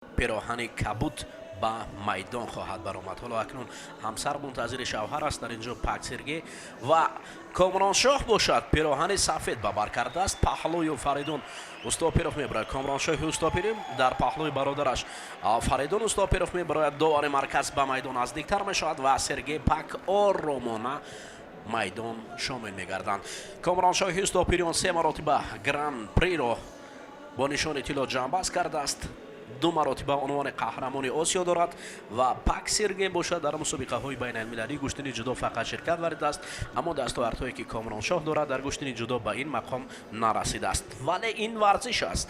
Пироҳани кабуд ба майдон хоҳад баромад. Ҳоло акнун ҳамсар мунтазири шавҳар аст. Дар инҷо Пак Сергей ва Комроншоҳ бошад, пироҳани сафед ба бар кардааст. Паҳлӯю Фаридун Устопиров мебарояд. Комроншоҳи Устопиров дар паҳлӯи бародараш Фаридун Устопиров мебарояд. Довари марказ ба майдон наздиктар мешавад ва Сергей Пак оромона майдон шомил мегарданд. Комроншоҳи Устопириён се маротиба Гран-приро бо нишони тилло ҷамъбаст кардааст, ду маротиба унвони қаҳрамони Осиё дорад ва Пак Сергей бошад, дар мусобиқаҳои байналмилалии гӯштини ҷудо фақат ширкат варзидааст, аммо дастовардҳое ки Комроншоҳ дорад, дар гӯштини ҷудо ба ин мақом нарасидааст. Вале ин варзиш аст,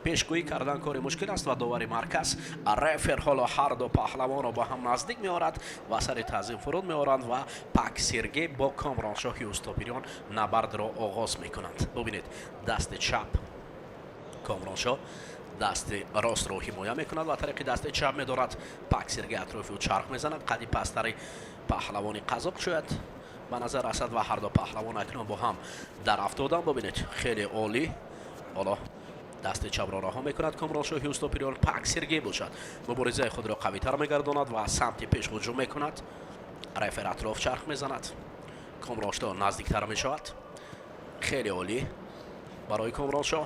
пешгӯӣ кардан кори мушкил аст. Ва довари марказ, рефер, ҳоло ҳар ду паҳлавонро ба ҳам наздик меорад ва сари таъзим фуруд меоранд ва Пак Сергей бо Комроншоҳи Устопириён набардро оғоз мекунанд. Бубинед, дасти чап Комроншоҳ дасти ростро ҳимоя мекунад ва тариқи дасти чап медорад. Пак Сергей атрофи ӯ чарх мезанад. Қади пасттари паҳлавони қазоқ шояд ба назар расад ва ҳар ду паҳлавон акнун бо ҳам дар афтодан. Бубинед, хеле олӣ. Ҳоло дасти чапро раҳо мекунад Комроншоҳи Устопириён. Пак Сергей бошад, муборизаи худро қавитар мегардонад ва самти пеш ҳуҷум мекунад. Рефер атроф чарх мезанад, Комроншоҳ наздиктар мешавад. Хеле олӣ барои Комроншоҳ.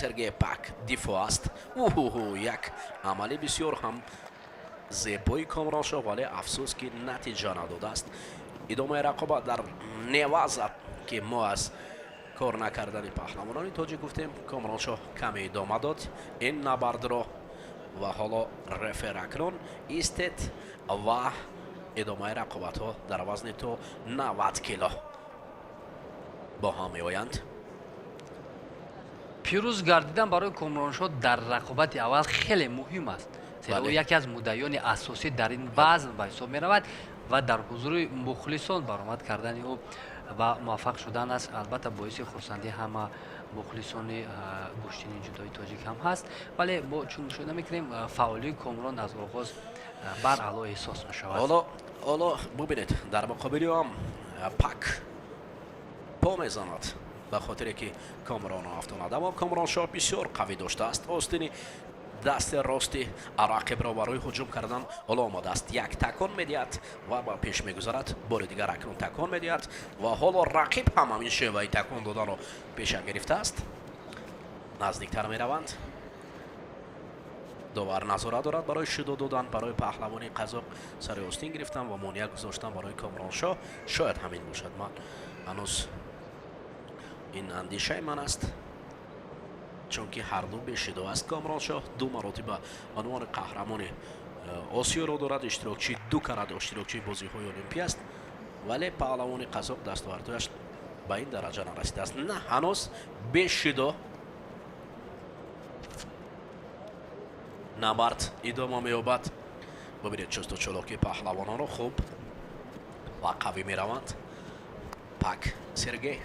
Сергей Пак дифоъ аст. Уҳуҳу, як амали бисёр ҳам зебои Комроншоҳ, вале афсӯс, ки натиҷа надодааст. Идомаи рақобат дар неваза, ки мо аз кор накардани паҳлавонони тоҷик гуфтем, Комроншоҳ каме идома дод ин набардро ва ҳоло рефер акнун истед ва идомаи рақобатҳо дар вазни то 90 кило бо ҳам меоянд. Пирӯз гардидан барои Комроншоҳ дар рақобати аввал хеле муҳим аст, зеро ӯ яке аз муддаиёни асосӣ дар ин вазн ба ҳисоб меравад ва дар ҳузури мухлисон баромад кардани ӯ ва муваффақ шудан аст, албатта, боиси хурсандии ҳама мухлисони гӯштини ҷудои тоҷик ҳам ҳаст. Вале мо чун мушоҳида мекунем, фаъолии Комрон аз оғоз баръало эҳсос мешавад. Ҳоло бубинед, дар муқобили ҳам Пак по мезанад, ба хотире ки Комронро афтонад, аммо Комроншоҳ бисёр қавӣ доштааст. Остини дасти рости рақибро барои ҳуҷум кардан ҳоло омодааст. Як такон медиҳад ва ба пеш мегузарад. Бори дигар акнун такон медиҳад ва ҳоло рақиб ҳам ҳамин шеваи такон доданро пеша гирифтааст. Наздиктар мераванд. Довар назорат дорад барои шидо додан барои паҳлавони қазоқ, сари остин гирифтан ва монеа гузоштан барои Комроншоҳ. Шояд ҳамин бошад, ман ҳанӯз ин андешаи ман аст, чунки ҳарду бешидо аст. Комроншоҳ ду маротиба унвони қаҳрамони Осиёро дорад, иштирокчии ду карат иштирокчии бозиҳои олимпӣ аст, вале паҳлавони қазоқ дастовардҳояш ба ин дараҷа нарасидааст. На, ҳанӯз бешидо набард идома меёбад. Бубинед, чусту чолокии паҳлавононро, хуб ва қавӣ мераванд. Пак Сергей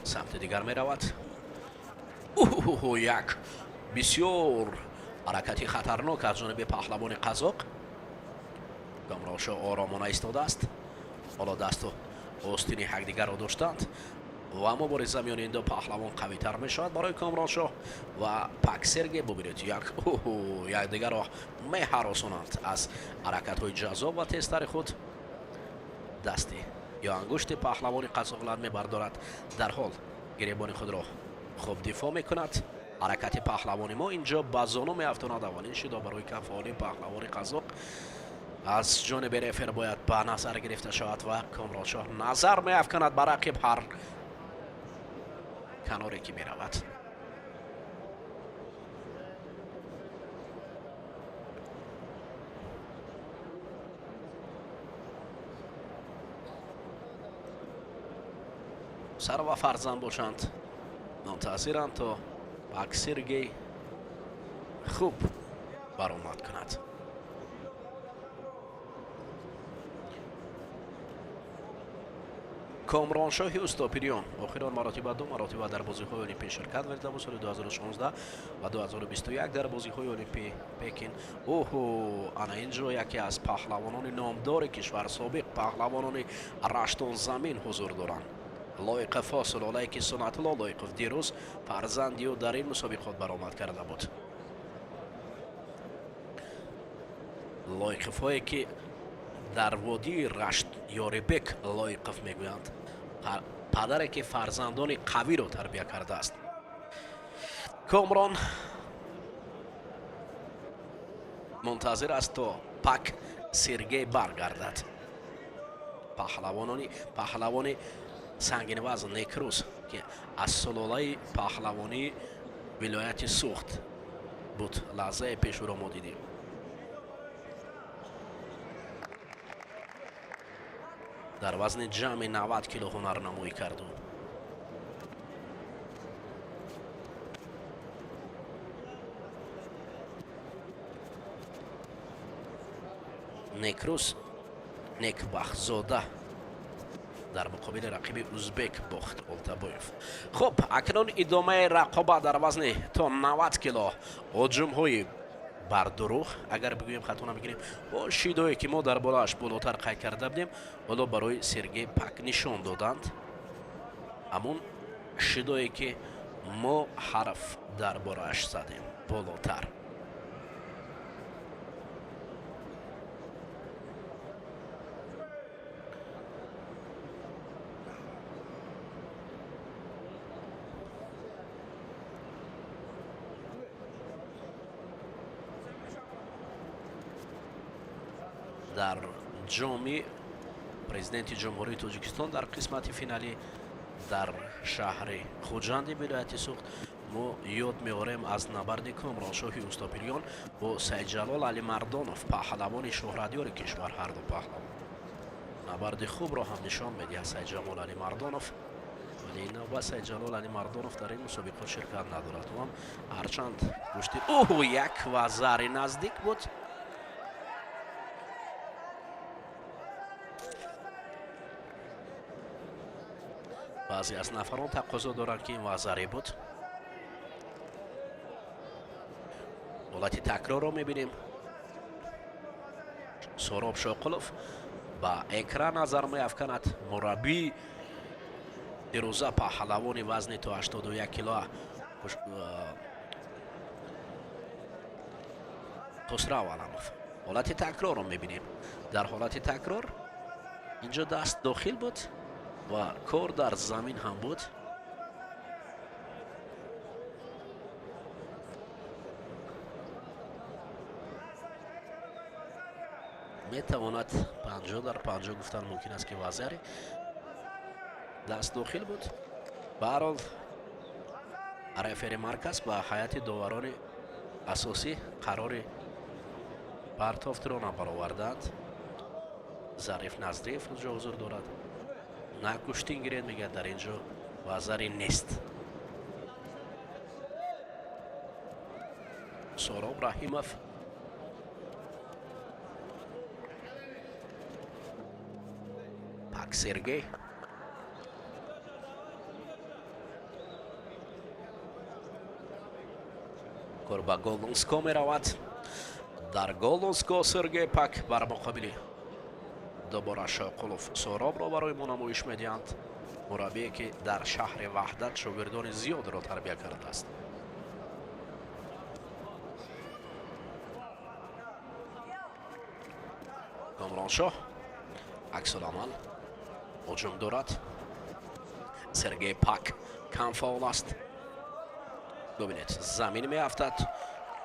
самти дигар меравад. Уҳуҳу, як бисёр ҳаракати хатарнок аз ҷониби паҳлавони қазоқ. Комроншоҳ оромона истодааст. Ҳоло дасту остини якдигарро доштанд ва мубориза миёни ин ду паҳлавон қавитар мешавад барои Комроншоҳ ва Пак Сергей. Бубинед, як якдигарро меҳаросонанд аз ҳаракатҳои ҷаззоб ва тезтари худ. Дасти ё ангушти паҳлавони қазоқ мебардорад, дарҳол гиребони худро хуб дифоъ мекунад. Ҳаракати паҳлавони мо инҷо ба зону меафтонад. Аввалин шидо барои камфаъолии паҳлавони қазоқ аз ҷониби рефер бояд ба назар гирифта шавад ва Комроншоҳ назар меафканад ба рақиб ҳар каноре ки меравад. Сар ва фарзанд бошанд, мунтазиранд, то Пак Сергей хуб баромад кунад. Комроншоҳи Устопириён охирон маротиба ду маротиба дар бозиҳои олимпӣ ширкат варзида буд, соли 2016 ва 2021 дар бозиҳои олимпии Пекин. Оҳу, ана ин ҷо яке аз паҳлавонони номдори кишвар, собиқ паҳлавонони раштонзамин ҳузур доранд. Лоиқовҳо, сулолае ки Сунатулло Лоиқов дирӯз, фарзанди ӯ, дар ин мусобиқот баромад карда буд. Лоиқовҳое ки дар водии Рашт Ёрибек Лоиқов мегӯянд, падаре ки фарзандони қавиро тарбия кардааст. Комрон мунтазир аст, то Пак Сергей баргардад. Паҳлавони сангинвазн Некрӯз, ки аз сулолаи паҳлавонии вилояти Суғд буд, лаҳзаи пеш ӯро мо дидем. Дар вазни ҷамъи 90 кило ҳунарнамоӣ карду. Некрӯз Некбахтзода дар муқобили рақиби узбек бохт, Олтабоев. Хуб, акнун идомаи рақобат дар вазни то 90 кило. Ҳуҷумҳои бардурӯғ, агар бигӯем, хато намегирем, бо шидое ки мо дар болоаш болотар қайд карда будем, ҳоло барои Сергей Пак нишон доданд, ҳамун шидое ки мо ҳарф дар борааш задем болотар. Дар ҷоми Президенти Ҷумҳурии Тоҷикистон дар қисмати финалӣ дар шаҳри Хуҷанди вилояти Суғд мо ёд меорем аз набарди Комроншоҳи Устопирён бо Сайдҷалол Алимардонов, паҳлавони шӯҳратёри кишвар. Ҳарду паҳлавон набарди хубро ҳам нишон медиҳад Сайдҷамол Алимардонов, вале ин навбат Сайдҷалол Алимардонов дар ин мусобиқот ширкат надорад. Ӯ ҳам ҳарчанд гӯшти оҳ, як вазари наздик буд. Баъзе аз нафарон тақозо доранд, ки ин вазаре буд. Ҳолати такрорро мебинем. Сӯроб Шоқулов ба экран назар меафканад. Мураббӣ дирӯза паҳлавони вазни то 81 кило Хусрав Аламов. Ҳолати такрорро мебинем. Дар ҳолати такрор инҷо даст дохил буд ва кор дар замин ҳам буд. Метавонад 50 дар 50 гуфтан мумкин аст, ки вазари даст дохил буд. Ба ҳар ҳол, рефери марказ ба ҳайати доварони асосӣ қарори партофтро набароварданд. Зариф Назриев онҷо ҳузур дорад. На, гӯштин гиред, мегӯяд, дар ин ҷо вазари нест. Сороб Раҳимов Пак Сергей кор ба Голденско меравад. Дар Голденско Сергей Пак бар муқобили дубора Шоқулов Соробро барои мо намоиш медиҳанд, мураббие ки дар шаҳри Ваҳдат шогирдони зиёдро тарбия кардааст. Комроншоҳ аксуламал ҳуҷум дорад. Сергей Пак кам фаъол аст. Бубинед, замин меафтад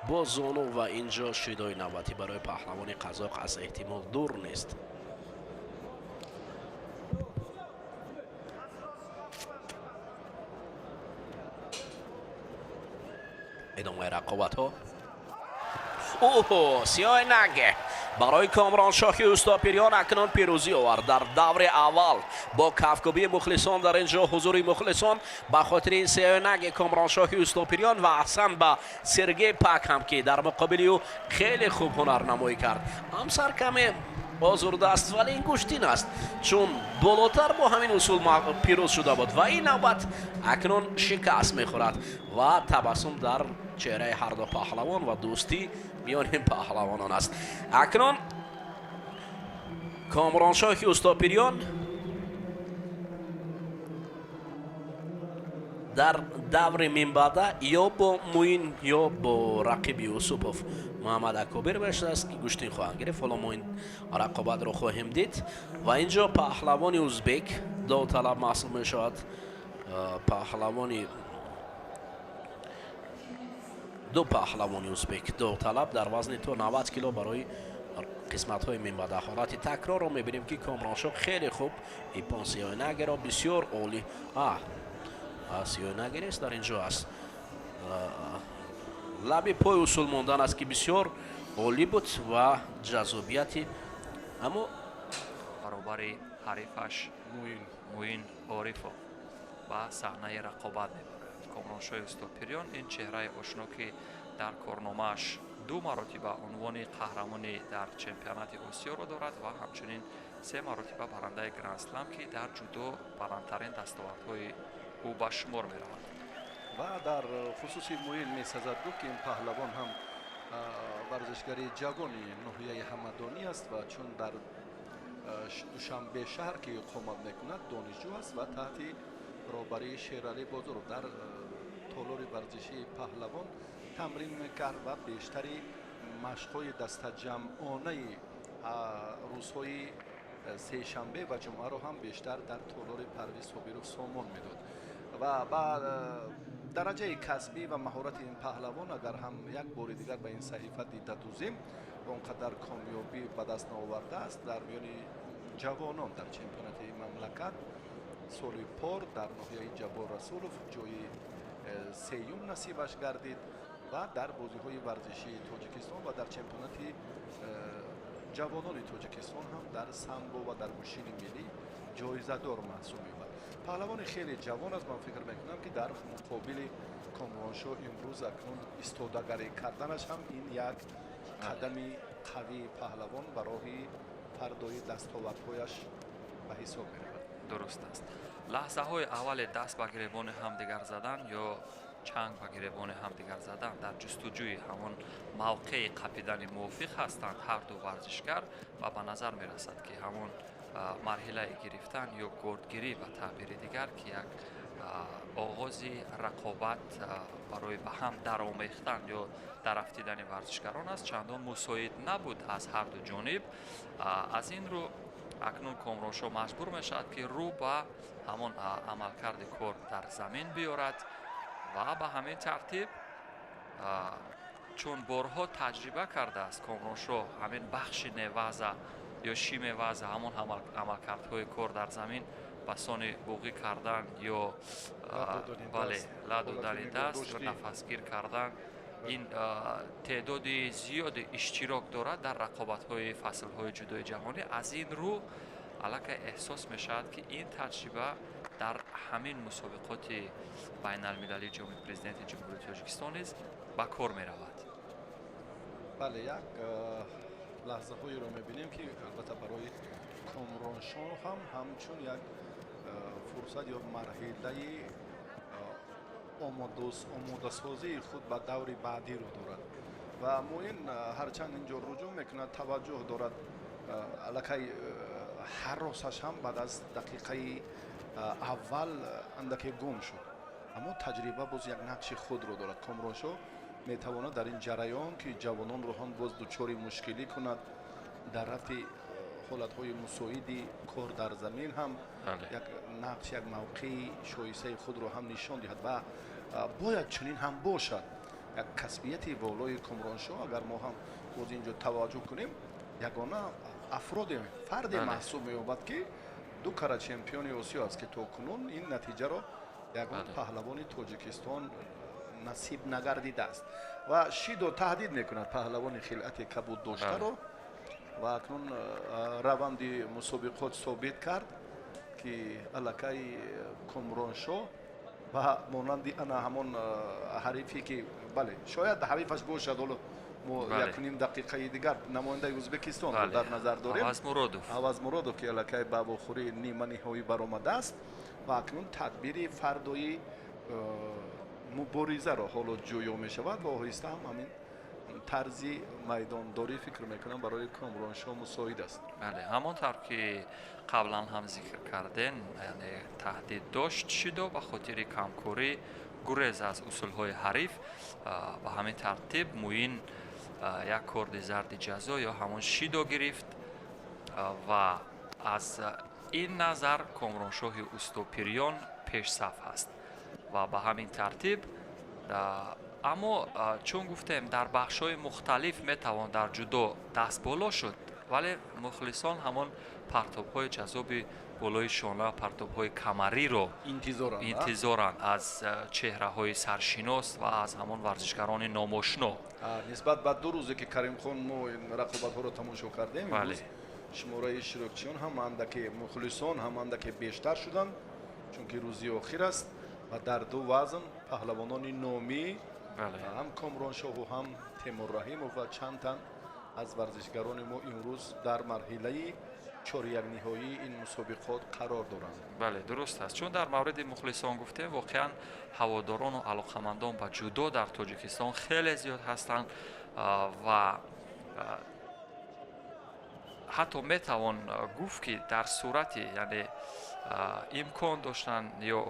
бо зону ва инҷо шидои навбатӣ барои паҳлавони қазоқ аз эҳтимол дур нест. Идомаи рақобатҳо. Оҳо, сиёи наге барои Комроншоҳи Устопирён акнун пирӯзӣ овард дар даври аввал бо кафкӯбии мухлисон. Дар ин ҷо ҳузури мухлисон ба хотири ин сиёи наги Комроншоҳи Устопирён ва аҳсан ба Сергей Пак ҳам, ки дар муқобили ӯ хеле хуб ҳунарнамоӣ кард. Ҳамсар каме озурда аст, вале ин гӯштин аст, чун болотар бо ҳамин усул пирӯз шуда буд ва ин навбат акнун шикаст мехӯрад ва табассум дар чеҳраи ҳарду паҳлавон ва дӯстӣ миёни паҳлавонон аст. Акнун Комроншоҳи Устопирён Дар даври минбаъда ё бо Муин, ё бо рақиби Юсупов Муҳаммад Акобир бештааст, ки гӯштин хоҳанд гирифт. Ҳоло мо ин рақобатро хоҳем дид. Ва ин ҷо паҳлавони узбек довталаб маҳсуб мешавад. Паҳлавони, ду паҳлавони узбек довталаб дар вазни то 90 кило барои қисматҳои минбаъда. Ҳолати такрорро мебинем, ки Комроншоҳ хеле хуб иппон сеоинагеро бисёр олӣ, сеоинаге нест, дар ин ҷо аст, лаби пой усул мондан аст, ки бисёр олӣ буд ва ҷаззобияти, аммо Баробари ҳарифаш Муин Орифов ба саҳнаи рақобат мебарояд. Комроншоҳи Устодпириён, ин чеҳраи ошно, ки дар корномааш ду маротиба унвони қаҳрамонӣ дар чемпионати Осиёро дорад ва ҳамчунин се маротиба барандаи Грандслам, ки дар ҷудо баландтарин дастовардҳои ӯ ба шумор меравад. Ва дар хусуси Муин месазад гуфт, ки ин паҳлавон ҳам варзишгари ҷавони ноҳияи Ҳамадонӣ аст ва чун дар Душанбе шаҳр ки иқомат мекунад, донишҷӯ аст ва таҳти роҳбарии Шералӣ Бозоров дар толори варзишии Паҳлавон тамрин мекард ва бештари машқҳои дастаҷамъонаи рӯзҳои сешанбе ва ҷумъаро ҳам бештар дар толори Парвиз Собиров сомон медод. Ва ба дараҷаи касбӣ ва маҳорати ин паҳлавон агар ҳам як бори дигар ба ин саҳифа дида дузем, он қадар комёбӣ ба даст наовардааст дар миёни ҷавонон. Дар чемпионати мамлакат соли пор дар ноҳияи Ҷаббор Расулов ҷои сеюм насибаш гардид ва дар бозиҳои варзишии Тоҷикистон ва дар чемпионати ҷавонони Тоҷикистон ҳам дар самбо ва дар гӯштини миллӣ ҷоизадор маҳсуб меёбад. Паҳлавони хеле ҷавон аст. Ман фикр мекунам, ки дар муқобили Комроншоҳ имрӯз акнун истодагарӣ карданаш ҳам ин як қадами қавии паҳлавон ба роҳи фардои дастовардҳояш ба ҳисоб меравад. Дуруст аст. Лаҳзаҳои аввале даст ба гиребони ҳамдигар задан ё чанг ба гиребони ҳамдигар задан, дар ҷустуҷӯи ҳамон мавқеи қапидани мувофиқ ҳастанд ҳарду варзишгар ва ба назар мерасад, ки ҳамон марҳилаи гирифтан ё гордгирӣ, ба таъбири дигар, ки як оғози рақобат барои ба ҳам даромехтан ё дарафтидани варзишгарон аст, чандон мусоид набуд аз ҳарду ҷониб. Аз ин рӯ акнун Комроншоҳ маҷбур мешавад, ки рӯ ба ҳамон амалкарди кор дар замин биёрад ва ба ҳамин тартиб, чун борҳо таҷриба кардааст Комроншоҳ ҳамин бахши неваза ё шимеваза, ҳамон амалкардҳои кор дар замин ба сони буғӣ кардан ё, бале, ла додани даст ё нафасгир кардан, ин теъдоди зиёди иштирок дорад дар рақобатҳои фаслҳои ҷудои ҷаҳонӣ. Аз ин рӯ аллакай эҳсос мешавад, ки ин таҷриба дар ҳамин мусобиқоти байналмилалии Ҷоми Президенти Ҷумҳурии Тоҷикистон низ ба кор меравад. Бале, як лаҳзаҳоеро мебинем, ки албатта барои Комроншоҳ ҳам ҳамчун як фурсат ё марҳилаи омодасозии худ ба даври баъдиро дорад. Ва Муин ҳарчанд ин ҷо руҷӯъ мекунад, таваҷҷӯҳ дорад, аллакай ҳаросаш ҳам баъд аз дақиқаи аввал андаке гум шуд, аммо таҷриба боз як нақши худро дорад. Комроншоҳ метавонад дар ин ҷараён, ки ҷавононро ҳам боз дучори мушкилӣ кунад, дар рафти ҳолатҳои мусоиди кор дар замин ҳам як нақш, як мавқеи шоистаи худро ҳам нишон диҳад. Ва бояд чунин ҳам бошад. Як касбияти волои Комроншоҳ, агар мо ҳам боз ин ҷо таваҷҷӯҳ кунем, ягона афроде, фарде маҳсуб меёбад, ки ду кара чемпиони Осиё аст, ки то кунун ин натиҷаро ягон паҳлавони Тоҷикистон насиб нагардидааст. Ва шидо таҳдид мекунад паҳлавони хилъати кабуд доштаро. Ва акнун раванди мусобиқот собит кард, ки аллакай Комроншоҳ ба монанди ана ҳамон ҳарифе, ки, бале, шояд ҳарифаш бошад, ҳоло мо якуним дақиқаи дигар намояндаи Ӯзбекистонро дар назар дорем, Авазмуродов. Авазмуродов, ки аллакай ба вохӯрии нима ниҳоӣ баромадааст ва акнун тадбири фардои муборизаро ҳоло ҷӯё мешавад ва оҳиста ҳам ҳамин Тарзи майдондорӣ, фикр мекунам, барои Комроншоҳ мусоид аст. Бале, ҳамон тавр ки қаблан ҳам зикр кардем, яъне таҳдид дошт шидо ба хотири камкорӣ, гурез аз усулҳои ҳариф. Ба ҳамин тартиб Муин як корди зарди ҷазо ё ҳамон шидо гирифт ва аз ин назар Комроншоҳи Устопирён пешсаф ҳаст ва ба ҳамин тартиб, аммо чун гуфтем, дар бахшҳои мухталиф метавон дар ҷудо дастболо шуд, вале мухлисон ҳамон партобҳои ҷаззоби болои шона, партобҳои камариро интизоранд аз чеҳраҳои саршинос ва аз ҳамон варзишгарони номошно. Нисбат ба 2 рӯзе ки, Каримхон, мо рақобатҳоро тамошо кардем, имрӯз шумораи иштирокчиён ҳам андаке, мухлисон ҳам андаке бештар шуданд, чунки рӯзи охир аст ва дар ду вазн паҳлавонони номӣ, ҳам Комроншоҳу ҳам Темур Раҳимов ва чанд тан аз варзишгарони мо имрӯз дар марҳилаи чорякниҳоии ин мусобиқот қарор доранд. Бале, дуруст аст. Чун дар мавриди мухлисон гуфтем, воқеан ҳаводорону алоқамандон ба ҷудо дар Тоҷикистон хеле зиёд ҳастанд ва ҳатто метавон гуфт, ки дар сурати, яъне, имкон доштан ё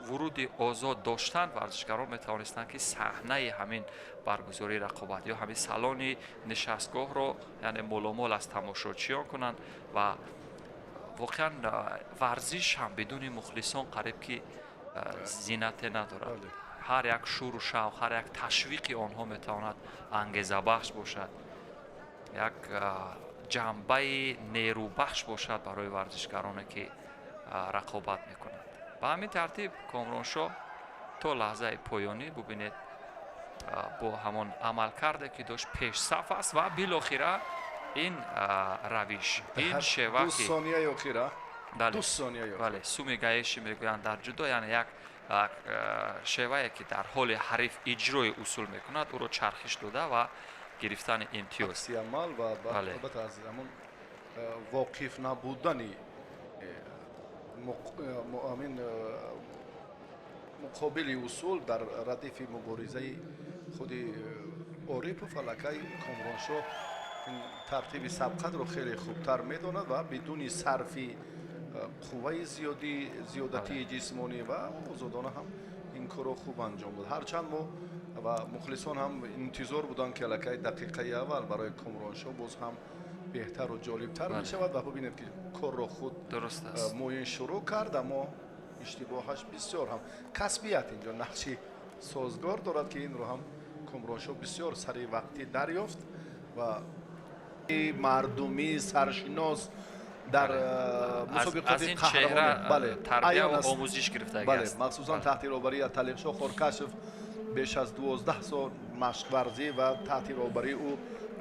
вуруди озод доштан, варзишгарон метавонистанд, ки саҳнаи ҳамин баргузории рақобат ё ҳамин салони нишастгоҳро, яъне, моломол аз тамошочиён кунанд. Ва воқеан варзиш ҳам бидуни мухлисон қариб ки зинате надорад. Ҳар як шуру шавқ, ҳар як ташвиқи онҳо метавонад ангезабахш бошад, як ҷанбаи нерӯбахш бошад барои варзишгароне, ки рақобат мекунанд. Ба ҳамин тартиб Комроншоҳ то лаҳзаи поёнӣ, бубинед, бо ҳамон амалкарде, ки дошт, пешсаф аст ва билохира ин равиш, ин шева ки суми гаеши мегӯянд дар ҷудо, яъне як шевае, ки дар ҳоли ҳариф иҷрои усул мекунад, ӯро чархиш дода ва гирифтани имтиёз. Амал ва албатта аз ҳамон воқиф набудани амин муқобили усул дар радифи муборизаи худи Орипов аллакай Комроншоҳ ин тартиби сабқатро хеле хубтар медонад ва бидуни сарфи қувваи зиёдӣ, зиёдатии ҷисмонӣ ва озодона ҳам ин корро хуб анҷом дод. Ҳарчанд мо ва мухлисон ҳам интизор буданд, ки аллакай дақиқаи аввал барои Комроншоҳ боз ҳам беҳтару ҷолибтар мешавад ва бубинед, ки корро худ Муин шурӯъ кард, аммо иштибоҳаш бисёр ҳам касбият инҷо нақши созгор дорад, ки инро ҳам Комроншоҳ бисёр саривақтӣ дарёфт ва мардумӣ саршинос дар мусобиқоти қаҳрамонӣ. Омӯзиш. Махсусан таҳти роҳбарии Талибшоҳ Хоркашев беш аз 12 сол машқварзӣ ва таҳти роҳбарии ӯ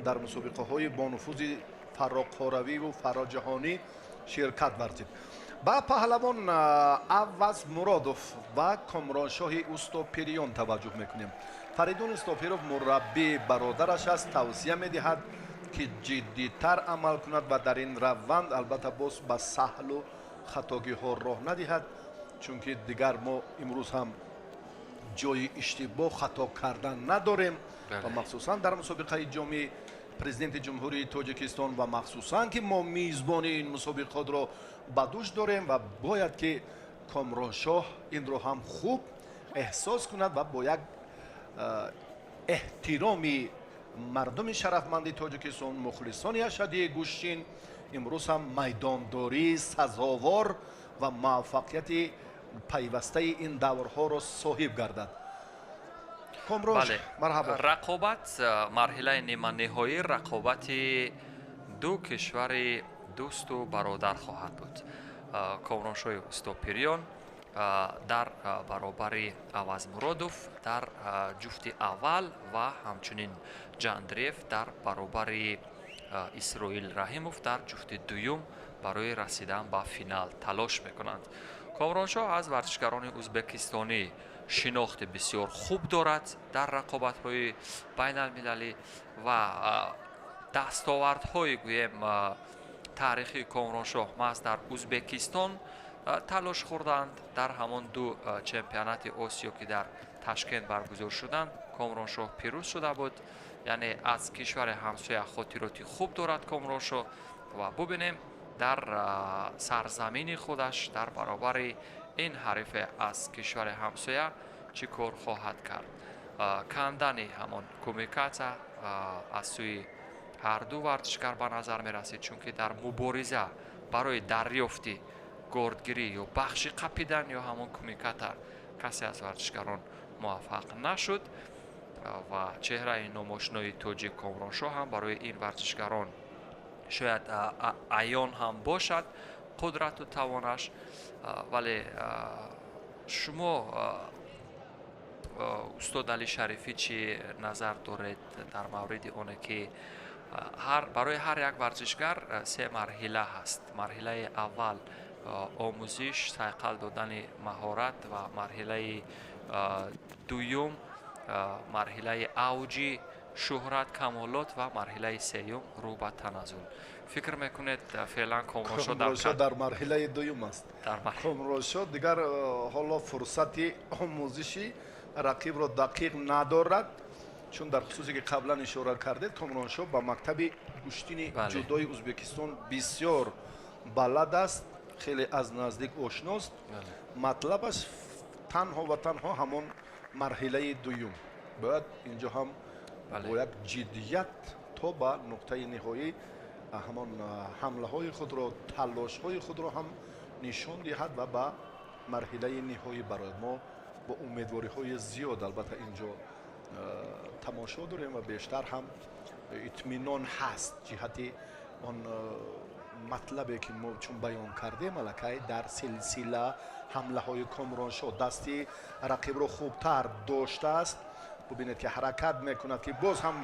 дар мусобиқаҳои бонуфузи фароқоравиву фароҷаҳонӣ ширкат варзид. Ба паҳлавон Аваз Муродов ва Комроншоҳи Устопириён таваҷҷӯҳ мекунем. Фаридун Устопиров мураббии бародараш аст, тавсия медиҳад, ки ҷиддитар амал кунад ва дар ин раванд албатта боз ба саҳлу хатогиҳо роҳ надиҳад, чунки дигар мо имрӯз ҳам ҷои иштибоҳ, хато кардан надорем ва махсусан дар мусобиқаи ҷоми Президенти Ҷумҳурии Тоҷикистон ва махсусан ки мо мизбони ин мусобиқотро ба дӯш дорем ва бояд ки Комроншоҳ инро ҳам хуб эҳсос кунад ва бо як эҳтироми мардуми шарафманди Тоҷикистон, мухлисони ашаддии гӯштин, имрӯз ҳам майдондории сазовор ва муваффақияти пайвастаи ин даврҳоро соҳиб гардад. Марҳабо. Рақобат, марҳилаи ниманиҳоӣ, рақобати ду кишвари дӯсту бародар хоҳад буд. Комроншоҳи Устопириён дар баробари Авазмуродов дар ҷуфти аввал ва ҳамчунин Ҷандриев дар баробари Исроил Раҳимов дар ҷуфти дуюм барои расидан ба финал талош мекунанд. Комроншоҳ аз варзишгарони узбекистонӣ шинохти бисёр хуб дорад дар рақобатҳои байналмилалӣ ва дастовардҳои, гӯем, таърихии Комроншоҳ маҳз дар Узбекистон талош хӯрданд. Дар ҳамон ду чемпионати Осиё, ки дар Ташкент баргузор шуданд, Комроншоҳ пирӯз шуда буд. Яъне аз кишвари ҳамсоя хотироти хуб дорад Комроншо ва бубинем, дар сарзамини худаш дар баробари ин ҳарифе аз кишвари ҳамсоя чӣ кор хоҳад кард. Кандани ҳамон кумиката аз сӯи ҳарду варзишгар ба назар мерасид, чунки дар мубориза барои дарёфти гордгирӣ ё бахши қапидан ё ҳамон кумиката касе аз варзишгарон муваффақ нашуд. Ва чеҳраи номошинои тоҷик Комроншоҳ ҳам барои ин варзишгарон шояд аён ҳам бошад қудрату тавонаш. Вале шумо, устод Али Шарифӣ, чӣ назар доред дар мавриди оне, ки барои ҳар як варзишгар се марҳила ҳаст? Марҳилаи аввал омӯзиш, сайқал додани маҳорат, ва марҳилаи дуюм марҳилаи авҷи шӯҳрат, камолот, ва марҳилаи сеюм рӯ ба таназзул. Фикр мекунед, феълан Комроншо дар марҳилаи дуюм аст? Комроншо дигар ҳоло фурсати омӯзиши рақибро дақиқ надорад, чун дар хусусе, ки қаблан ишора кардед, Комроншо ба мактаби гӯштини ҷудои Ӯзбекистон бисёр балад аст, хеле аз наздик ошност. Матлабаш танҳо ва танҳо ҳамон марҳилаи дуюм. Бояд инҷо ҳам бо як ҷиддият то ба нуқтаи ниҳоӣ ҳамон ҳамлаҳои худро, талошҳои худро ҳам нишон диҳад ва ба марҳилаи ниҳоӣ барояд. Мо бо умедвориҳои зиёд, албатта, инҷо тамошо дорем ва бештар ҳам итминон ҳаст ҷиҳати он матлабе, ки мо чун баён кардем. Аллакай дар силсила ҳамлаҳои Комроншо дасти рақибро хубтар доштааст. Бубинед, ки ҳаракат мекунад, ки боз ҳам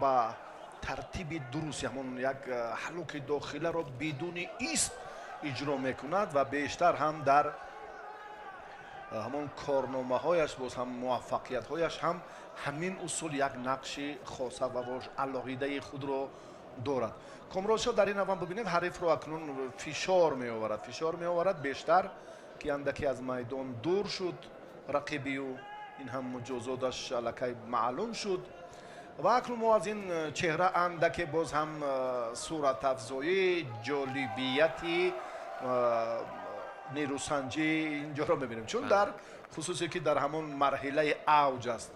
ба тартиби дуруст ҳамон як ҳалуки дохиларо бидуни ист иҷро мекунад ва бештар ҳам дар ҳамон корномаҳояш, боз ҳам муваффақиятҳояш ҳам ҳамин усул як нақши хоса ва алоҳидаи худро дорад. Комроншо дар ин аввал, бубинед, ҳарифро акнун фишор меоварад, фишор меоварад бештар, ки андаке аз майдон дур шуд рақиби ӯ. Ин ҳам муҷозоташ аллакай маълум шуд. Ва акнун мо аз ин чеҳра андаке боз ҳам суратафзоӣ, ҷолибияти нерӯсанҷӣ инҷоро мебинем, чун дар хусусе, ки дар ҳамон марҳилаи авҷ аст,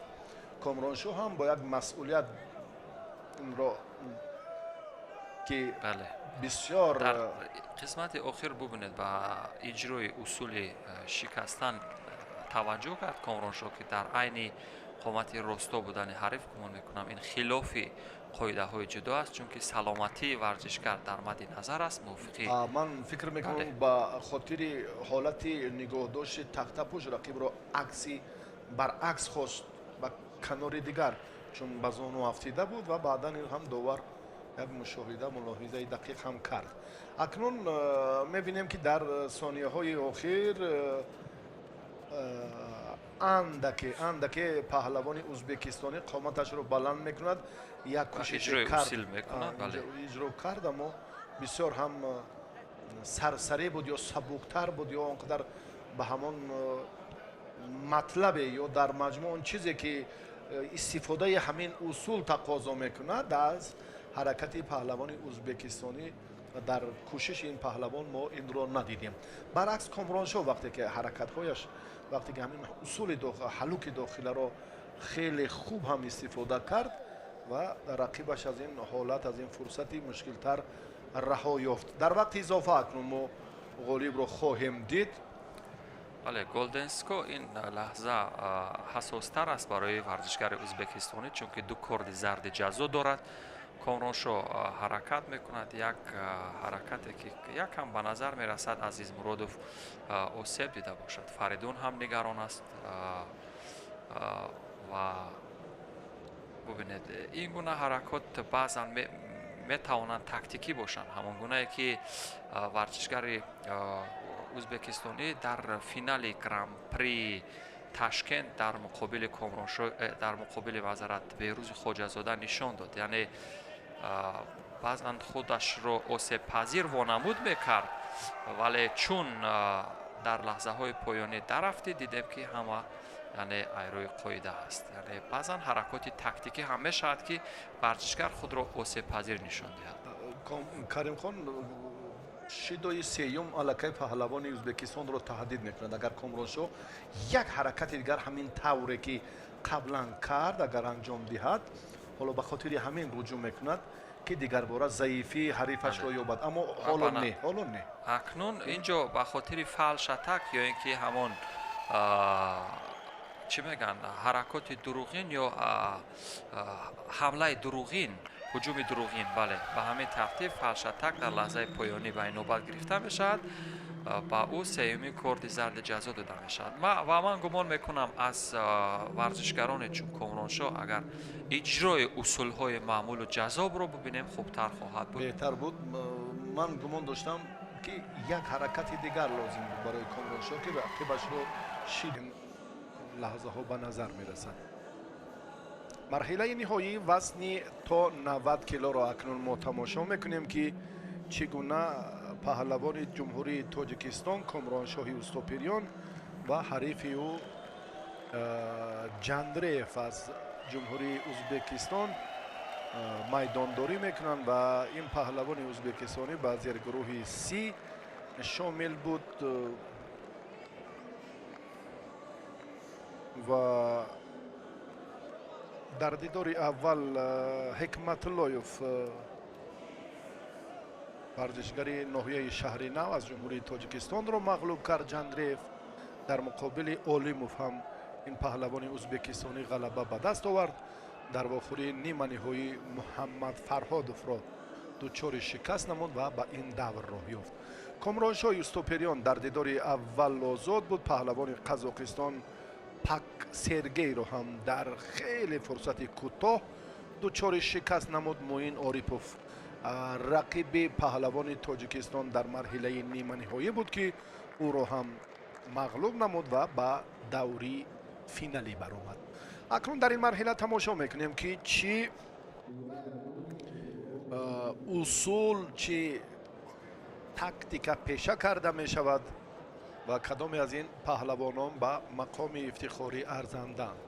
Комроншо ҳам бо як масъулият инро ки бисёр Дар қисмати охир, бубинед, ба иҷрои усули шикастан таваҷҷӯҳ кард Комроншо, ки дар айни қомати росто будани ҳариф, гумон мекунам, ин хилофи қоидаҳои ҷудо аст, чунки саломатии варзишгар дар мадди назар аст, мувофиқи Ман фикр мекунам, ба хотири ҳолати нигоҳдошти тахтапӯш рақибро акси баръакс хост, ба канори дигар, чун ба зону афтида буд. Ва баъдан ин ҳам довар як мушоҳида, мулоҳизаи дақиқ ҳам кард. Акнун мебинем, ки дар сонияҳои охир андаке андаке паҳлавони ӯзбекистонӣ қоматашро баланд мекунад, як кӯшише иҷро кард, аммо бисёр ҳам сарсаре буд ё сабуктар буд, ё он қадар ба ҳамон матлабе ё дар маҷмӯъ он чизе, ки истифодаи ҳамин усул тақозо мекунад, аз ҳаракати паҳлавони ӯзбекистонӣ, дар кӯшиши ин паҳлавон мо инро надидем. Баръакс, Комроншо вақте ки ҳаракатҳояш, вақте ки ҳамин усули ҳалуки дохиларо хеле хуб ҳам истифода кард ва рақибаш аз ин ҳолат, аз ин фурсати мушкилтар раҳо ёфт. Дар вақти изофа акнун мо ғолибро хоҳем дид. Бале, golden score ин лаҳза ҳассостар аст барои варзишгари ӯзбекистонӣ, чунки ду корди зарди ҷазо дорад. Комроншо ҳаракат мекунад, як ҳаракате, ки якам ба назар мерасад, Азиз Муродов осеб дида бошад. Фаридун ҳам нигарон аст. Ва бубинед, ин гуна ҳаракот баъзан метавонанд тактикӣ бошанд, ҳамон гунае ки варзишгари ӯзбекистонӣ дар финали Гран-при Ташкент дар муқобили Комроншо, дар муқобили, маъзарат, Беҳрӯзи Хоҷазода нишон дод. Яъне баъзан худашро осебпазир вонамуд мекард, вале чун дар лаҳзаҳои поёнӣ дарафтид, дидем, ки ҳама Яъне айрӯи қоида ҳаст, яъне баъзан ҳаракоти тактикӣ ҳам мешавад, ки варзишгар худро осебпазир нишон диҳад. Каримхон, шидои сеюм аллакай паҳлавони Ӯзбекистонро таҳдид мекунад. Агар Комроншоҳ як ҳаракати дигар ҳамин тавре ки қаблан кард, агар анҷом диҳад, ҳоло ба хотири ҳамин ҳуҷум мекунад, ки дигарбора заифии ҳарифашро ёбад, аммо ҳоло не, ҳоло не. Акнун инҷо ба хотири фалш-атак ё ин ки ҳамон чӣ мегӯянд, ҳаракоти дурӯғин ё ҳамлаи дурӯғин, ҳуҷуми дурӯғин, бале, ба ҳамин тартиб фалш-атак дар лаҳзаи поёнӣ ба инобат гирифта мешавад, ба ӯ сеюмин корди зарди ҷазо дода мешавад. Ва ман гумон мекунам, аз варзишгароне чун Комроншоҳ агар иҷрои усулҳои маъмулу ҷазобро бибинем, хубтар хоҳад буд. Беҳтар буд. Ман гумон доштам, ки як ҳаракати дигар лозим буд барои Комроншоҳ, ки рақибашро шид. Лаҳзаҳо ба назар мерасад. Марҳилаи ниҳоии вазни то 90 килоро акнун мо тамошо мекунем, ки чӣ гуна паҳлавони Ҷумҳурии Тоҷикистон Комроншоҳи Устопирён ва ҳарифи ӯ Ҷандреев аз Ҷумҳурии Ӯзбекистон майдондорӣ мекунанд ва ин паҳлавони ӯзбекистонӣ ба зергурӯҳи Си шомил буд ва дар дидори аввал Ҳикматуллоев, варзишгари ноҳияи Шаҳри Нав аз Ҷумҳурии Тоҷикистонро мағлуб кард Ҷандреев. Дар муқобили Олимов ҳам ин паҳлавони ӯзбекистонӣ ғалаба ба даст овард. Дар вохӯрии ниманиҳоӣ Муҳаммад Фарҳодовро дучори шикаст намуд ва ба ин давр роҳ ёфт. Комроншоҳи Устопирён дар дидори аввал озод буд. Паҳлавони Қазоқистон Пак Сергейро ҳам дар хеле фурсати кӯтоҳ дучори шикаст намуд. Муин Орипов рақиби паҳлавони Тоҷикистон дар марҳилаи ниманиҳоӣ буд, ки ӯро ҳам мағлуб намуд ва ба даври финалӣ баромад. Акнун дар ин марҳила тамошо мекунем, ки чӣ усул, чӣ тактика пеша карда мешавад ва кадоме аз ин паҳлавонон ба мақоми ифтихорӣ арзанданд.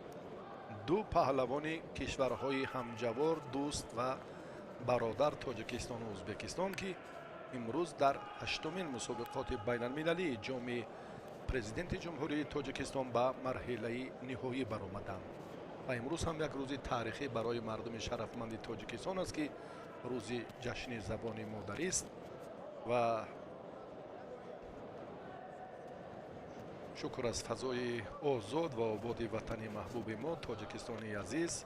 Ду паҳлавони кишварҳои ҳамҷавор, дӯст ва бародар Тоҷикистону Ӯзбекистон, ки имрӯз дар ҳаштумин мусобиқоти байналмилалии ҷоми президенти Ҷумҳурии Тоҷикистон ба марҳилаи ниҳоӣ баромаданд. Ва имрӯз ҳам як рӯзи таърихӣ барои мардуми шарафманди Тоҷикистон аст, ки рӯзи ҷашни забони модарист ва шукр аз фазои озод ва ободи ватани маҳбуби мо Тоҷикистони азиз,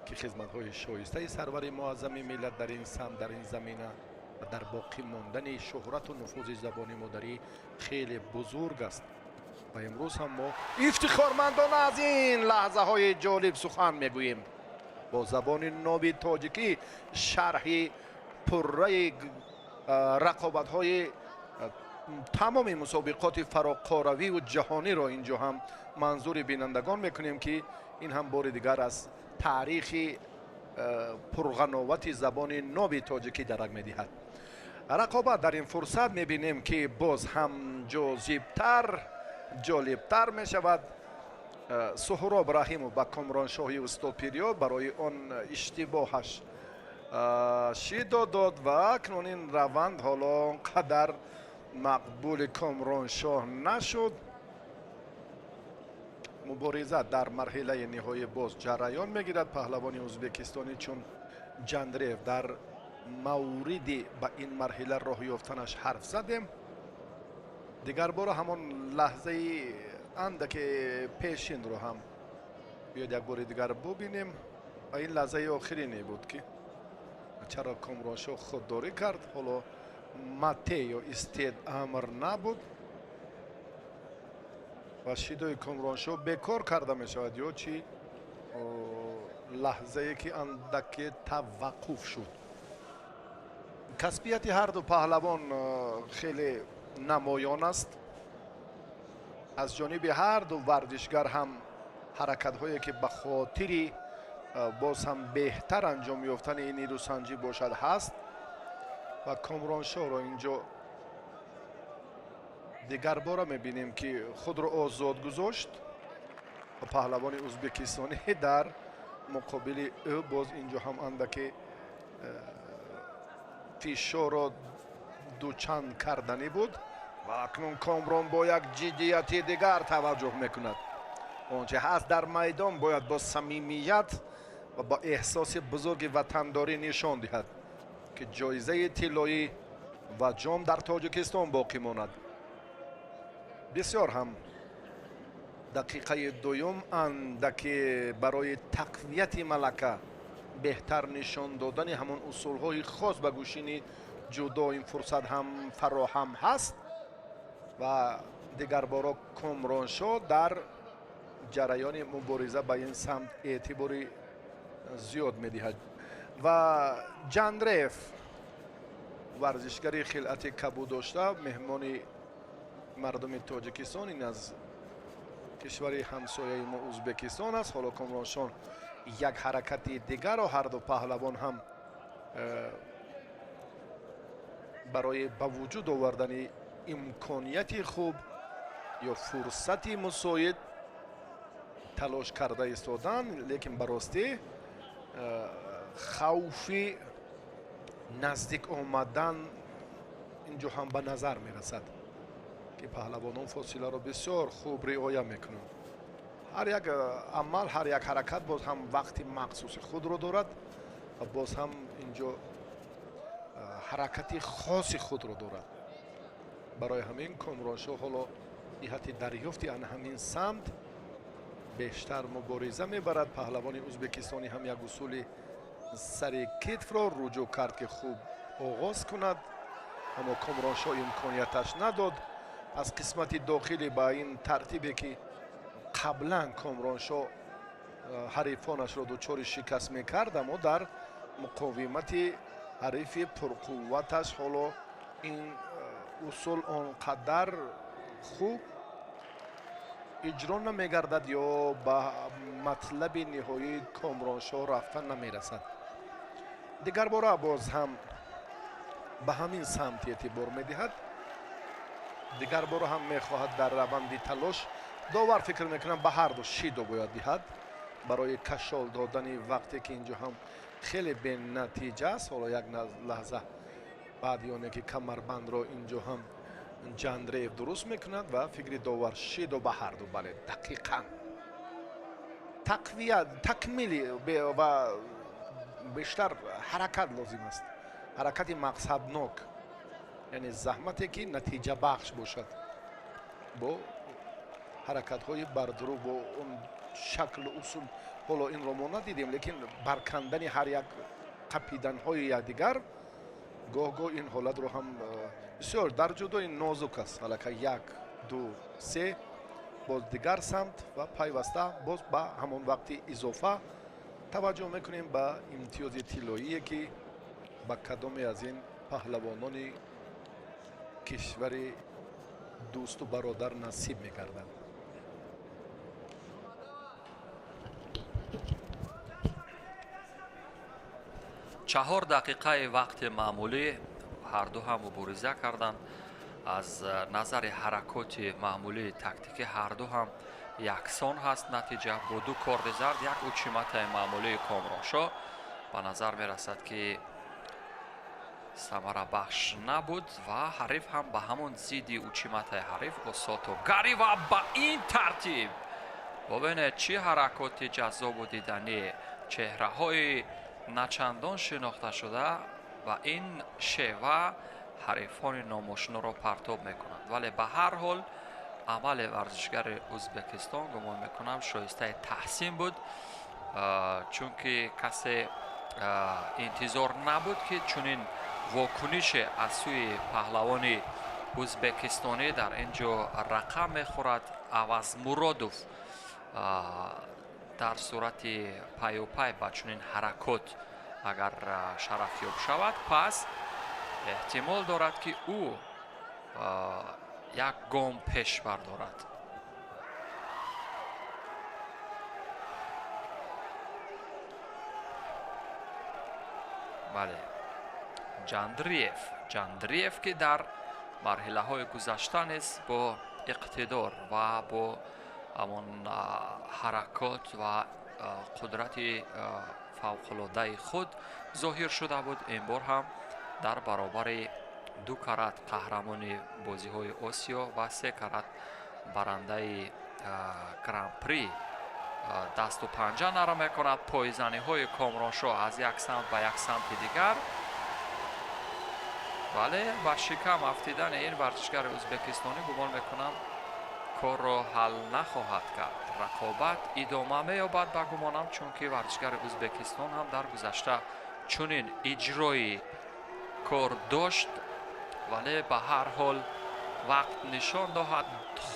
ки хизматҳои шоистаи сарвари муаззами миллат дар ин самт, дар ин замина ва дар боқӣ мондани шӯҳрату нуфузи забони модарӣ хеле бузург аст. Ва имрӯз ҳам мо ифтихормандона аз ин лаҳзаҳои ҷолиб сухан мегӯем. Бо забони ноби тоҷикӣ шарҳи пурраи рақобатҳои тамоми мусобиқоти фароқоравию ҷаҳониро инҷо ҳам манзури бинандагон мекунем, ки ин ҳам бори дигар аз таърихи пурғановати забони ноби тоҷикӣ дарак медиҳад. Рақобат дар ин фурсат мебинем, ки боз ҳам ҷозибтар, ҷолибтар мешавад. Суҳроб Раҳимов ба Комроншоҳи Устопирё барои он иштибоҳаш шидо дод ва акнун ин раванд ҳоло он қадар мақбули Комроншоҳ нашуд. Мубориза дар марҳилаи ниҳоӣ боз ҷараён мегирад. Паҳлавони ӯзбекистонӣ чун Ҷандреев дар мавриди ба ин марҳила роҳ ёфтанаш ҳарф задем. Дигарбора ҳамон лаҳзаи андаке пешинро ҳам биёд як бори дигар бубинем. Ва ин лаҳзаи охирине буд, ки чаро Комроншоҳ худдорӣ кард. Ҳоло мате ё истед амр набуд ва шидои Комроншоҳ бекор карда мешавад ё чӣ лаҳзае ки андаке таваққуф шуд. Касбияти ҳарду паҳлавон хеле намоён аст. Аз ҷониби ҳарду варзишгар ҳам ҳаракатҳое ки ба хотири боз ҳам беҳтар анҷом ёфтани ин нерӯсанҷӣ бошад ҳаст ва Комроншоҳро инҷо дигарбора мебинем, ки худро озод гузошт. Паҳлавони ӯзбекистонӣ дар муқобили ӯ боз инҷо ҳам андаке фишорро дучанд карданӣ буд ва акнун Комрон бо як ҷиддияти дигар таваҷҷӯҳ мекунад. Он че ҳаст дар майдон бояд бо самимият ва бо эҳсоси бузурги ватандорӣ нишон диҳад, ки ҷоизаи тиллоӣ ва ҷом дар Тоҷикистон боқӣ монад. Бисёр ҳам дақиқаи дуюм андаке барои тақвияти малака, беҳтар нишон додани ҳамон усулҳои хос ба гӯшини ҷудо ин фурсат ҳам фароҳам ҳаст ва дигарборо Комроншоҳ дар ҷараёни мубориза ба ин самт эътибори зиёд медиҳад. Ва Ҷандреев, варзишгари хилъати кабуд дошта, меҳмони мардуми Тоҷикистон, ин аз кишвари ҳамсояи мо Ӯзбекистон аст. Ҳоло Комроншоҳ як ҳаракати дигарро ҳарду паҳлавон ҳам барои ба вуҷуд овардани имконияти хуб ё фурсати мусоид талош карда истоданд, лекин ба ростӣ хавфи наздик омадан инҷо ҳам ба назар мерасад, ки паҳлавонон фосиларо бисёр хуб риоя мекунанд. Ҳар як амал, ҳар як ҳаракат боз ҳам вақти махсуси худро дорад ва боз ҳам инҷо ҳаракати хоси худро дорад. Барои ҳамин Комроншоҳ ҳоло ҷиҳати дарёфти ан ҳамин самт бештар мубориза мебарад. Паҳлавони ӯзбекистонӣ ҳам як усули сари китфро руҷӯъ кард, ки хуб оғоз кунад, аммо Комроншоҳ имконияташ надод. Аз қисмати дохилӣ ба ин тартибе ки қаблан Комроншоҳ ҳарифонашро дучори шикаст мекард, аммо дар муқовимати ҳарифи пурқувваташ ҳоло ин усул он қадар хуб иҷро намегардад ё ба матлаби ниҳоии Комроншоҳ рафта намерасад. Дигарбора боз ҳам ба ҳамин самт эътибор медиҳад. Дигарбора ҳам мехоҳад дар раванди талош. Довар фикр мекунам ба ҳар ду шидо бояд диҳад барои кашол додани вақте ки инҷо ҳам хеле бенатиҷа аст. Ҳоло як лаҳза баъди оне ки камарбандро инҷо ҳам Ҷандреев дуруст мекунад ва фикри довар шидо ба ҳар ду, бале, дақиқан тақвият, такмили ва бештар ҳаракат лозим аст, ҳаракати мақсаднок, яъне заҳмате ки натиҷабахш бошад, бо ҳаракатҳои бардурӯ, бо он шаклу усул. Ҳоло инро мо надидем, лекин баркандани ҳар як қапиданҳои якдигар гоҳ-гоҳ ин ҳолатро ҳам бисёр дар ҷудои нозук аст. Аллакай 1, 2, 3 боз дигар самт ва пайваста боз ба ҳамон вақти изофа таваҷҷӯҳ мекунем ба имтиёзи тиллоие, ки ба кадоме аз ин паҳлавонони кишвари дӯсту бародар насиб мегардад. 4 дақиқаи вақти маъмулӣ ҳарду ҳам мубориза карданд. Аз назари ҳаракоти маъмулии тактикӣ ҳарду ҳам яксон ҳаст натиҷа. Бо 2 корди зард, як учиматаи маъмулии Комроншоҳ ба назар мерасад, ки самарабахш набуд ва ҳариф ҳам ба ҳамон зидди учиматаи ҳариф Осото Гари ва ба ин тартиб бубинед чӣ ҳаракоти ҷаззобу диданӣ, чеҳраҳои начандон шинохта шуда ва ин шева ҳарифони номошиноро партоб мекунанд. Вале ба ҳар ҳол амали варзишгари Ӯзбекистон гумон мекунам шоистаи таҳсин буд, чунки касе интизор набуд, ки чунин вокунише аз сӯи паҳлавони ӯзбекистонӣ дар ин ҷо рақам мехӯрад. Авазмуродов дар сурати паюпай ба чунин ҳаракот агар шарафёб шавад, пас эҳтимол дорад, ки ӯ як гом пеш бардорад. Бале, Ҷандриев, ки дар марҳилаҳои гузашта низ бо иқтидор ва бо Ҳамон ҳаракот ва қудрати фавқулодаи худ зоҳир шуда буд. Ин бор ҳам дар баробари ду карат қаҳрамони бозиҳои Осиё ва се карат барандаи Гран-при дасту панҷа нарм мекунад. Пойзаниҳои Комроншоҳ аз як самт ба як самти дигар, вале ба шикам афтидани ин варзишгари ӯзбекистонӣ, гумон мекунам, корро ҳал нахоҳад кард. Рақобат идома меёбад, ба гумонам, чунки варзишгари Ӯзбекистон ҳам дар гузашта чунин иҷрои кор дошт, вале ба ҳар ҳол вақт нишон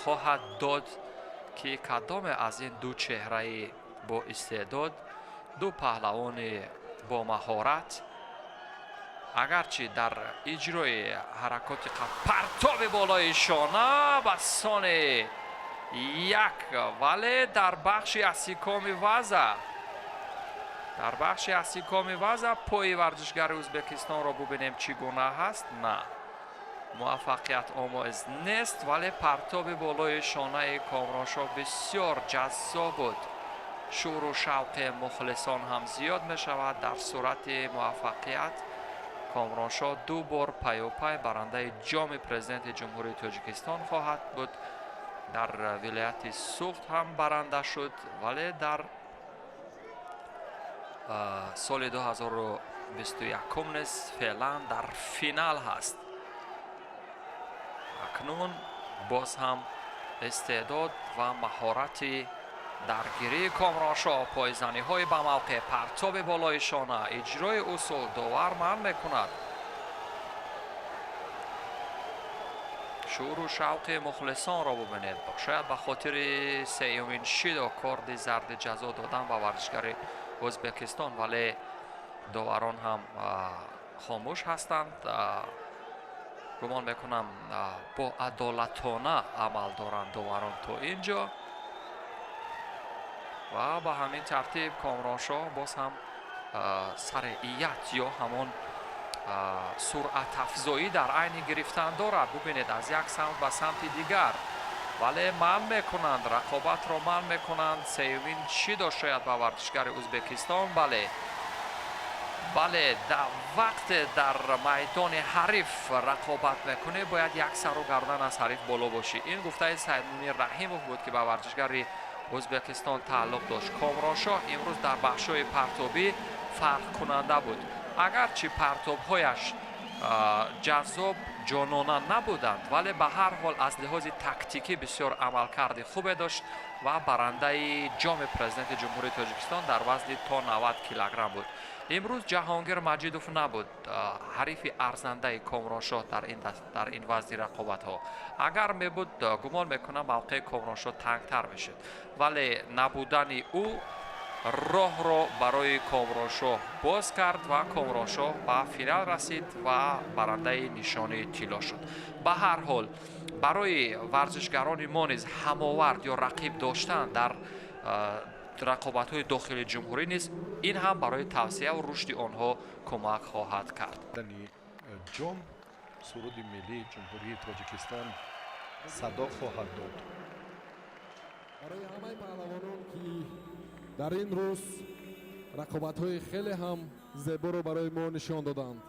хоҳад дод, ки кадоме аз ин ду чеҳраи боистеъдод, ду паҳлавони бомаҳорат, агарчи дар иҷрои ҳаракоти партоби болои шона ба сони як, вале дар бахши асикоми ваза пои варзишгари Ӯзбекистонро бубинем, чӣ гуна ҳаст. На, муваффақият омез нест, вале партоби болои шонаи Комроншоҳ бисёр ҷаззоб буд. Шӯру шавқи мухлисон ҳам зиёд мешавад. Дар сурати муваффақият Комроншоҳ ду бор паёпай барандаи Ҷоми Президенти Ҷумҳурии Тоҷикистон хоҳад буд. Дар вилояти Суғд ҳам баранда шуд, вале дар соли 2021 низ феълан дар финал ҳаст. Акнун боз ҳам истеъдод ва маҳорати даргирии Комроншоҳ, пойзаниҳои ба мавқеъ, партоби болои шона, иҷрои усул, довар манъ мекунад. Шӯру шавқи мухлисонро бубинед. Шояд ба хотири сеюмин шидо корди зарди ҷазо додан ба варзишгари Ӯзбекистон, вале доварон ҳам хомӯш ҳастанд. Гумон мекунам, бо адолатона амал доранд доварон то ин ҷо. Ва ба ҳамин тартиб Комроншоҳ боз ҳам сареият ё ҳамон суръатафзоӣ дар айни гирифтан дорад. Бубинед, аз як самт ба самти дигар, вале манъ мекунанд, рақобатро манъ мекунанд. Сеюмин шидо шояд ба варзишгари Ӯзбекистон. Бале, бале, вақте дар майдони ҳариф рақобат мекунӣ, бояд як сару гардан аз ҳариф боло бошӣ. Ин гуфтаи Саидмунир Раҳимов буд, ки ба варзишгари Ӯзбекистон тааллуқ дошт. Комроншоҳ имрӯз дар бахшҳои партобӣ фарқкунанда буд. Агарчи партобҳояш ҷаззоб, ҷонона набуданд, вале ба ҳар ҳол аз лиҳози тактикӣ бисёр амалкарди хубе дошт ва барандаи Ҷоми Президенти Ҷумҳурии Тоҷикистон дар вазни то 90 килограмм буд. Имрӯз Ҷаҳонгир Маҷидов набуд ҳарифи арзандаи Комроншоҳ дар ин вазни рақобатҳо. Агар мебуд, гумон мекунам, мавқеи Комроншоҳ тангтар мешуд, вале набудани ӯ роҳро барои Комроншоҳ боз кард ва Комроншоҳ ба финал расид ва барандаи нишони тилло шуд. Ба ҳар ҳол, барои варзишгарони мо низ ҳамовард ё рақиб доштан дар рақобатҳои дохили ҷумҳурӣ низ ин ҳам барои тавсеаву рушди онҳо кӯмак хоҳад кард. Ҷом, суруди миллии Ҷумҳурии Тоҷикистон садо хоҳад дод. Барои ҳамаи паҳлавонон, ки дар ин рӯз рақобатҳои хеле ҳам зеборо барои мо нишон доданд.